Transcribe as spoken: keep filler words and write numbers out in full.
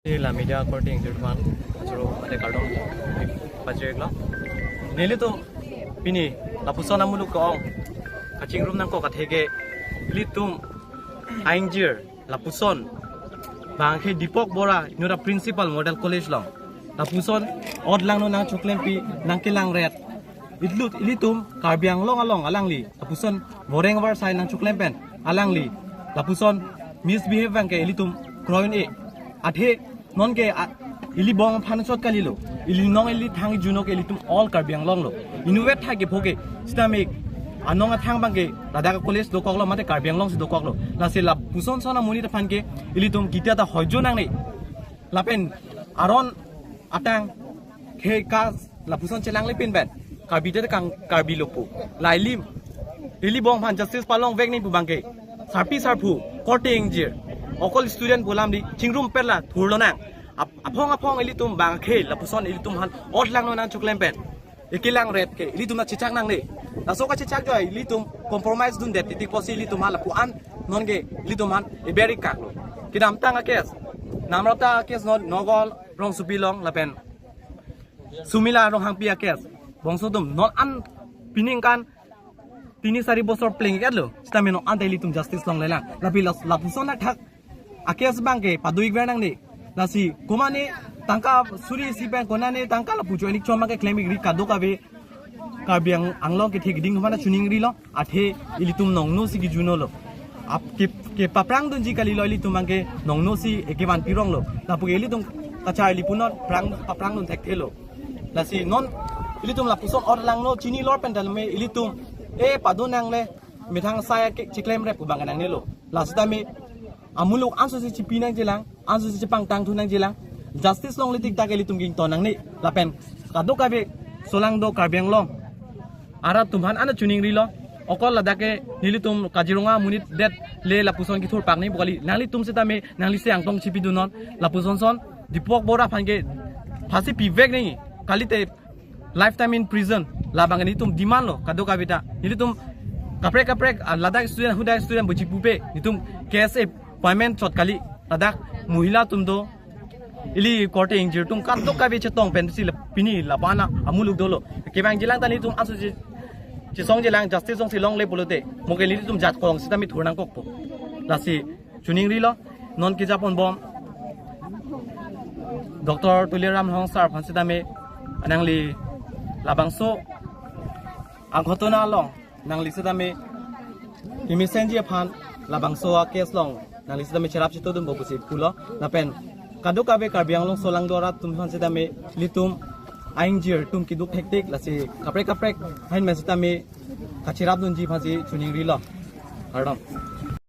Neli la media korte ingjir aphan kachoro mate kardom pajirlo. Nelitum pini lapuson amuluk ko-ong kachingrum nangkok atheke ilitum aingjir lapuson bangke Deepak Bora inut a-principal model college along lapuson ot langno nangchoklempi nangkelangret. Itlut ilitum Karbi Anglong along alangli lapuson voreng varsai nangchoklem pen alangli lapuson misbehave bangke ilitum kroin e. Athe nonke a, ili bong aphan chot kalilo. Ili nong ili thang ijuno ke ilitum all Karbi Anglong lo. Inutvet thai kepho ke sitame anong athang bangke ladak college dokoklo mate Karbi Anglong si dokoklo. Lasi lapuson son amonit aphan ke ilitum kitia ta hoijo nangne. Lapen aron atang ke kas lapuson chelanglepin pen Karbi te kang Karbi lopo. Lailim ili bong aphan justice palongvek nangji pu bangke sarpi sarpo korte ingjir okol student pu alam di chingrum perla thurlonang. Ap-, aphong aphong ilitum bangke lapuson ilitum aphan ot langno nangchoklem pen ekelangret ke ilitum nangchechak nangne. Laso kachechak joi ilitum compromise dundet titik pusi ilitum aphan lapu-an nonke ilitum aphan eber-ik kaklo. Kedamtang a-case, Namrata a-case non Nogol Rongsopi along lapen Sumila Ronghangpi a-case. Bangso atum non an piningkan tini sari bosor pleng-iklo. Sitame non ante ilitum justice longlelang. Lapi las-, lapuson athak a-case bangke pado-ikver nangne. Lasi komatne tangka suri isi pen konatne tangka lapu cho enik chom bangke klem-ikri kadokave Karbi Ang-, Anglong kethek ding mana chuningrilo. Athe ilitum nongno si kijunolo. Ap ke, kepaprang dunji kalilo ilitum bangke nongno si ekevan pironglo. Lapu ke ilitum kacharli pu non prang paprang dun thekthelo. Lasi non ilitum lapuson ot langno chinilor pen tame ilitum e pado nangle methang saya ke chiklemrep pu bang nangnelo. Lasi tame amuluk anso si chipi nangjilang, anso si chepangtang thu nangjilang. Justice longle tik tak ilitum ington nangne. Lapen kadokave solangdo Karbi Anglong arat atum aphan ana chuningrilo. Okol ladak ke nelitum Kaziranga amonit det le lapuson kethur pakni pu kali. Nanglitum sitame nanglisi angtong chipidunnon. Lapuson son Deepak Bora aphan ke phasi pivek nangji. Kalite lifetime in prison. Labang nelitum demand lo kadokave ta. Nelitum kaprek kaprek, ah, ladak student, hadak student buji pupe. Nelitum K S A appointment chot kali. Ladak mohila atum do. Ili korte ingjir atum kadokave chetong pensi la pini labana amuluk dolo. Kevangjilang ta nelitum anso che, chesongjilang justice song si longle pulote. Mo ke nelitum jat kolong sitame thur nangkokpo. Lasi chuningrilo, non kejapon bom Doctor Tuliram Ronghang sir aphan sitame nangli labangso aghotona along nangli sitame kemesenji aphan labangso a-case along nangli sitame cherap chetodunpo pusi pulo. Lapen kadokave Karbi Anglong solangdo arat atum aphan sitame ilitum aingjir atum keduk thektik, lasi kaprek kaprek ahin pen sitame kacherap dunji aphansi chuningrilo. Kardom.